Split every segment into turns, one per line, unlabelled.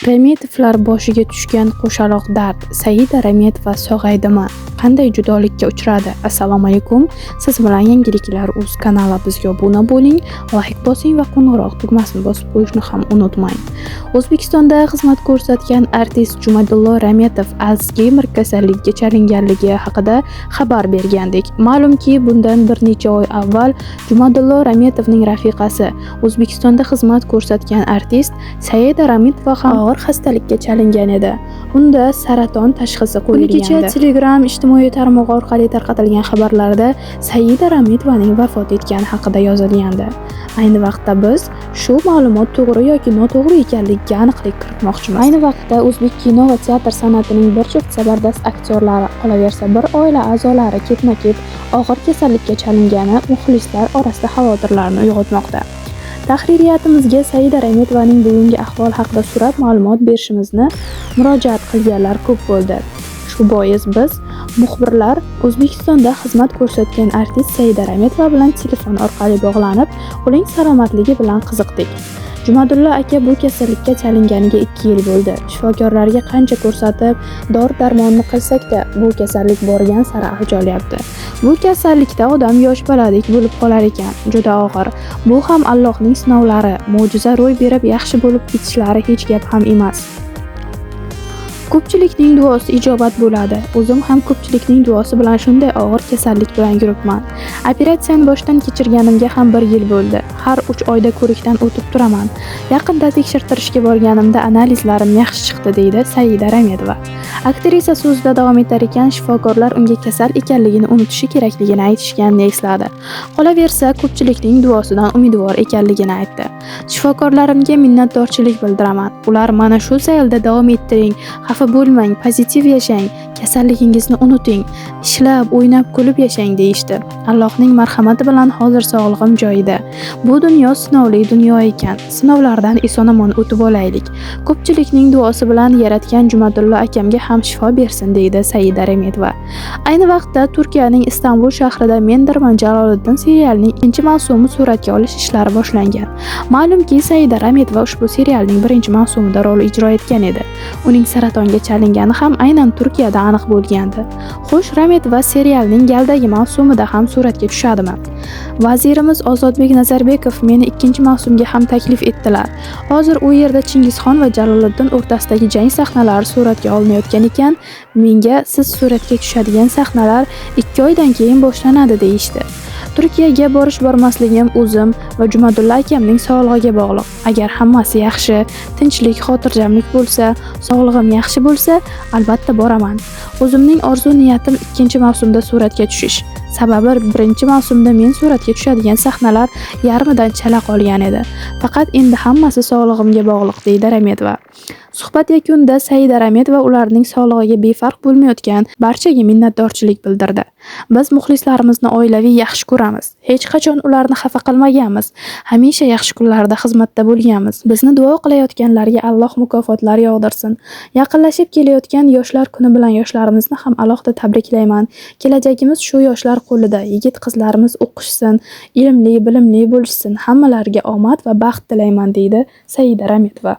Rametovlar boshiga tushgan qo'shaloq dard. Saida Rametova sog'aydimi? Qanday judolikka uchradi? Assalomu alaykum. Siz bilan Yangiliklar uz kanali. Bizga obuna bo'ling, layk bosing va qo'ng'iroq tugmasini bosib qo'yishni ham unutmang. O'zbekistonda xizmat ko'rsatgan artist Jumadillo Rametov Alsgeymer kasalligiga chalinganligi haqida xabar bergandik. Ma'lumki, bundan bir necha oy avval Jumadillo Rametovning rafiqasi, O'zbekistonda xizmat ko'rsatgan artist Saida Rametova ham og'ir xastalikka chalingan edi. Unda saraton tashxisi qo'yilgandi. Kecha Telegram ijtimoiy tarmog'i orqali tarqatilgan xabarlarda Saida Rametovaning vafot etgani haqida yozilgandi. Ayni vaqtda biz shu ma'lumot to'g'ri yoki noto'g'ri ekanligiga aniqlik kiritmoqchimiz. Ayni vaqtda o'zbek kino va teatr san'atining bir juft zabardast aktyorlari, qolaversa bir oila a'zolari ketma-ket og'ir kasallikka chalingani muxlislar orasida xavotirlarni uyg'otmoqda. Tahririyatimizga Saida Rametovaning bugungi ahvoli haqida so'rab ma'lumot berishimizni murojaat qilganlar ko'p bo'ldi. Shu bois biz muxbirlar O'zbekistonda xizmat ko'rsatgan artist Saida Rametova bilan telefon orqali bog'lanib, uning salomatligi bilan qiziqdik. Jumadillo aka bu kasallikka chalinganiga 2 yil bo'ldi. Shifokorlarga qancha ko'rsatib, dori-darmonni qilsak-da, bu kasallik borgan sari avj olyapti. Bu kasallikda odam yosh boladek bo'lib qolar ekan, juda og'ir. Bu ham Allohning sinovlari, mo'jiza ro'y berib yaxshi bo'lib ketishlari hech gap ham emas. Ko'pchilikning duosi ijobat bo'ladi. O'zim ham ko'pchilikning duosi bilan shunday og'ir kasallik bilan yuribman. Operatsiyani boshdan kechirganimga ham 1 yil bo'ldi. Har 3 oyda ko'rikdan o'tib turaman. Yaqinda tekshirtirishga borganimda analizlarim yaxshi chiqdi, deydi Saida Rametova. Aktrisa so'zida davom etar ekan, shifokorlar unga kasal ekanligini unutishi kerakligini aytishganini esladi. Qolaversa, ko'pchilikning duosidan umidvor ekanligini aytdi. Shifokorlarimga minnatdorchilik bildiraman. Ular mana shu saylda davom ettiring, xafa bo'lmang, pozitiv yashang, kasalligingizni unuting, ishlab, o'ynab, kulib yashang deyishdi. Allohning marhamati bilan hozir sog'lig'im joyida. Bu dunyo sinovli dunyo ekan. Sinovlardan eson-omon o'tib olaylik. Ko'pchilikning duosi bilan yaratgan Jumadillo akamga ham shifo bersin, deydi Saida Rametova. Ayni vaqtda Turkiyaning Istanbul shahrida Mendirman Jaloliddin serialining 2-mavsumi suratga olish ishlari boshlangan. Ma'lumki, Saida Rametova ushbu serialning 1-mavsumida rol ijro etgan edi. Uning saratonga chalingani ham aynan Turkiyada aniq bo'lgandi. Xo'sh, Rametova serialning galdagi mavsumida ham suratga tushadimi? Vazirimiz Ozodbek Nazarbekov meni 2-mavsumga ham taklif etdilar. Hozir u yerda Chingizxon va Jaloliddin o'rtasidagi jang sahnalari suratga olinayotgan ekan, menga siz suratga tushadigan sahnalar 2 oydan keyin boshlanadi deyishdi. Turkiyaga borish bormasligim o'zim va Jumadillo akamning sog'lig'iga bog'liq. Agar hammasi yaxshi, tinchlik, xotirjamlik bo'lsa, sog'lig'im yaxshi bo'lsa, albatta boraman. O'zimning orzu niyatim 2-mavsumda suratga tushish. Sababi 1-mavsumda men suratga tushadigan sahnalar yarmidan chala qolgan edi. Faqat endi hammasi sog'lig'imga bog'liq, deydi Rametova. Suhbat yakunida Saida Rametova ularning sog'lig'iga befarq bo'lmayotgan barchaga minnatdorchilik bildirdi. Biz muxlislarimizni oilaviy yaxshi ko'ramiz. Hech qachon ularni xafa qilmaganmiz. Hamisha yaxshi kunlarda xizmatda bo'lganmiz. Bizni duo qilayotganlarga Alloh mukofotlar yog'dirsin. Yaqinlashib kelayotgan yoshlar kuni bilan yoshlarimizni ham alohida tabriklayman. Kelajagimiz shu yoshlar qo'lida. Yigit qizlarimiz o'qishsin, ilmli, bilimli bo'lishsin. Hammalariga omad va baxt tilayman, deydi Saida Rametova.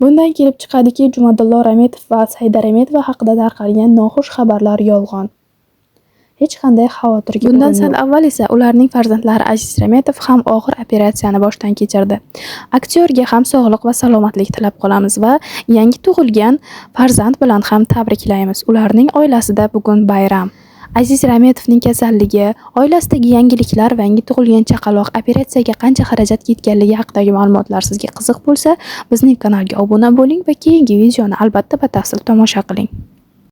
Bundan kelib chiqadiki, Jumadillo Rametov va Saida Rametova haqida tarqalgan noxush xabarlar yolg'on. Hech qanday xavotirga Bundan sal avval esa ularning farzandlari Aziz Rametov ham og'ir operatsiyani boshdan kechirdi. Aktyorga ham sog'liq va salomatlik tilab qolamiz va yangi tug'ilgan farzand bilan ham tabriklaymiz. Ularning oilasida bugun bayram. Aziz Rametovning kasalligi, oilasidagi yangiliklar va yangi tug'ilgan chaqaloq, operatsiyaga qancha xarajat ketganligi haqidagi ma'lumotlar sizga qiziq bo'lsa, bizning kanalga obuna bo'ling va keyingi videoni albatta batafsil tomosha qiling.